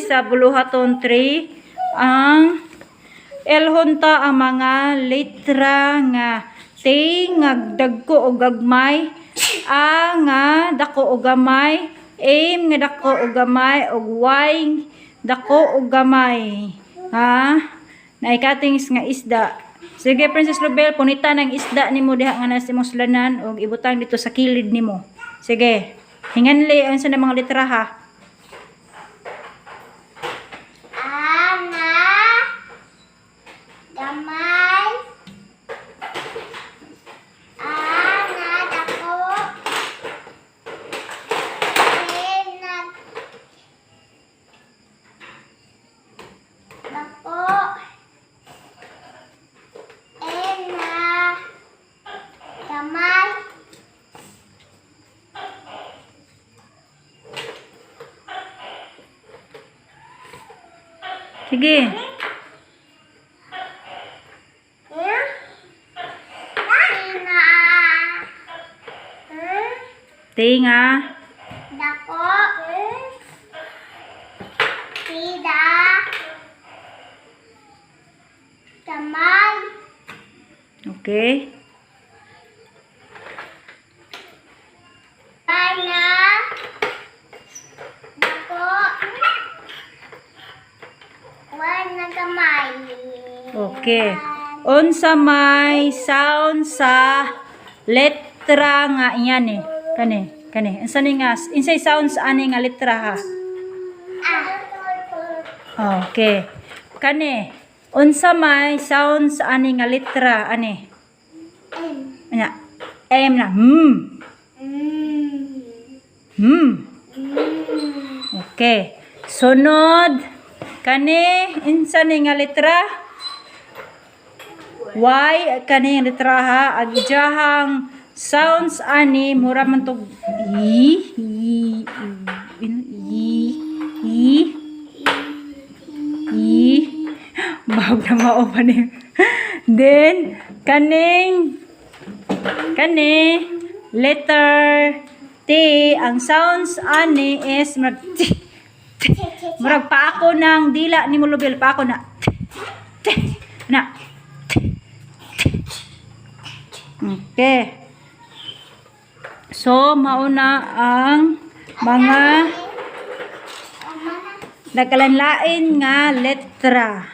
sa buluhaton 3 ang elhon ta ang mga letra nga T nga dagko o gagmay, A nga dako o gamay, M nga dako o gamay, ug Y dako o gamay. Ha? Naikatings nga isda. Sige, Princess Lobel, punita ng isda nimo diha nga nasa imong sulanan ug ibutang dito sa kilid nimo. Sige. Hinganli unsa na mga letra ha? Ana. Gamay. Ana dako. Ena. Dako. Ena. Gamay. Sige. Tina. Tinga. Dako. Tida. Kamay. Okay. Ana. Dako. Wana kamay. Okay. Unsa may sound sa letra nga iyan eh. Kani, kani. Unsa ni nga unsay sound sa ani nga letra ha? Ah. Okay. Kani, unsa may sound sa ani nga letra ani? M. Anya. M na. Hmm. Mm. Hmm. Mm. Okay. Sunod kani unsa ni nga letra? Y kani nga letra ha ag ijahang sounds ani mura man tog i i i i i bahog na mao pa ni. Then kaning kani letter T ang sounds ani is murag t, t. Murag pa ako ng dila ni Mulubel pa ako na t, t, na t, t. Okay. So mauna ang mga nagkalanlain nga letra.